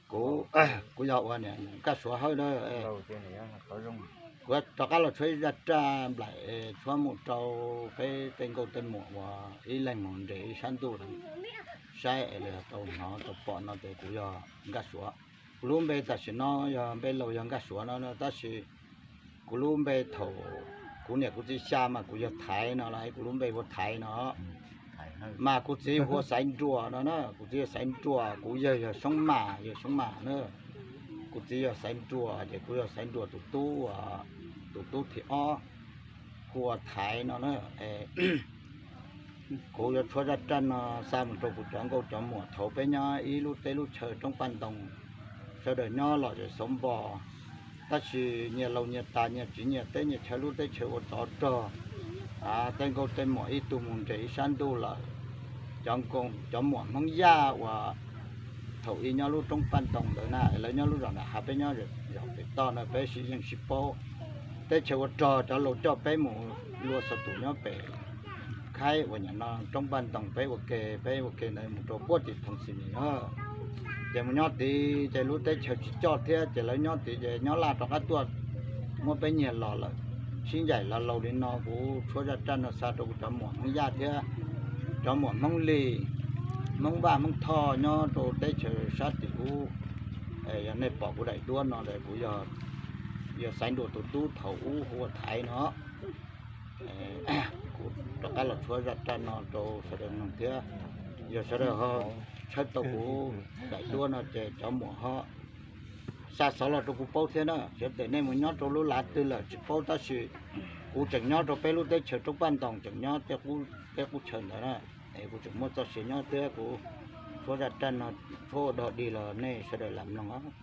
Kuv, kuv yog ua niam Nkaj Suav Hawj na. Kuv rov qab los tshuab ib zaj raj nplaim tshuab mus rau peb tej nkauj tej muam uas ib leeg mus nres ib sab ntuj saib es tau hnov tau pom no ces kuv yog Nkaj Suav. Kuv lub npe tam sim no yog npe laus yog Nkaj Suav no, tab sis kuv lub npe thaum kuv niam kuv txiv xya mas kuv yog Thaiv no los kuv lub npe hu ua Thaiv no. Mas kuv txiv hu ua Xaiv Nruas no na, kuv txiv yog Xaiv Nruas, kuv yawg yog Xyoob Mas, yawg Xyoob Mas na. Kuv txiv yog Xaiv Nruas ces kuv yog Xaiv Nruas tus tub, tus tub thib ob, hu ua Thaiv no na. Kuv yuav tshuab zaj raj no xa mus rau kuv cov nkauj cov muam thaum peb nyob ib lub teb lub chaw roob paj ntoo, sawv daws nyob lom zem xauv npo, tab sis nyias laus nyias tas, nyias tsiv nyias teb, nyias chaw lub teb chaws ua tsov rog. Tej nkauj tej muam ib tug mus nres ib sab ntuj lawm. Cov nkauj cov muam Hmoob Yaj uas thaum ub nyob lub roob paj ntoo ntawd na, lawv nyob lub zos nram hav, peb nyob zos pem toj no, peb sib yeej sib paub. Teb chaws ua rog cov laus coj peb mus lua xov tus nyob pem Khaib uas nim no roob paj ntoo, peb ua ke, peb ua ke ntawd mus rau puag tim Thoom Xis Mis na. Ces mus nyob tid ces lub teb chaws tsis coj thiab ces lawv nyob tid ces nyob laj rov qab tuaj muab peb nyiag los lawm. Sib ncaim los laus li no, kuv tshuab zaj raj no xa rau kuv cov muam Hmoob Yaj thiab cov muam Hmoob Lis, Hmoob Vaj Hmoob Thoj nyob rau teb chaws sab tim ub. Yog nej pom kuv daim duab no, kuv yog Xaiv Nruas tus tub thaum ub hu ua Thaiv no. Kuv rov qab los tshuab zaj raj no rau sawv daws mloog thiab. Yog sawv daws ho tshawb tau kuv daim duab no ces cov muam ho xa xov los rau kuv paub thiab na. Xyov tias nej mus nyob rau lub lav twg lawm tsis paub, tab sis kuv tseem nyob rau peb lub teb chaws roob paj ntoo, tseem nyob tej qub chaw ntawd na. Es kuv tseem muaj txoj sia nyob thiab, kuv tshuab zaj raj no tshuab ua dog dig los nej sawv daws lam mloog os.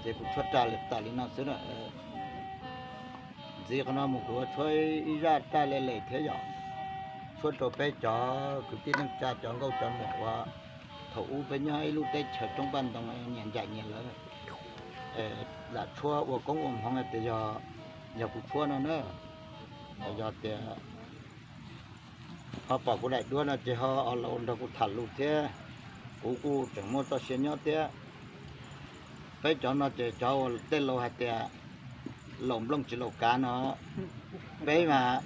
Ces kuv tshuab raj tas li no xwb na. Ntxiv qhov no mus kuv yuav tshuab ib zaj raj lem lem thiab yom, tshuab rau peb cov kwv tij neej tsa cov nkauj cov muam uas thaum ub peb nyob ib lub teb chaws roob paj ntoo nyias ncaim nyias lawv, lam tshuab ua koob ua hmoov hais tias yog, yog kuv tshuab no na. Yog tias ho pom kuv daim duab no ces ho los nrog kuv tham lus thiab, kuv kuj tseem muaj txoj sia nyob thiab. Peb cov no ces cov uas tej laus hais tias laus nplooj tsis laus kav no, peb mas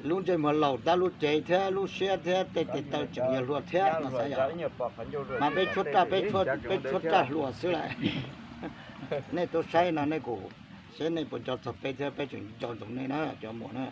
lub ntsej muag laus tab lub cev thiab lub siab thiab tej tes taw tseem yuav hluas thiab no xav yom. Mas peb tshuab raj, peb tshuab raj hluas xwb lawm. Nej tuaj saib no nej kuj seb nej puas nco txog peb thiab peb tseem nco ntsoov nej na cov muam na.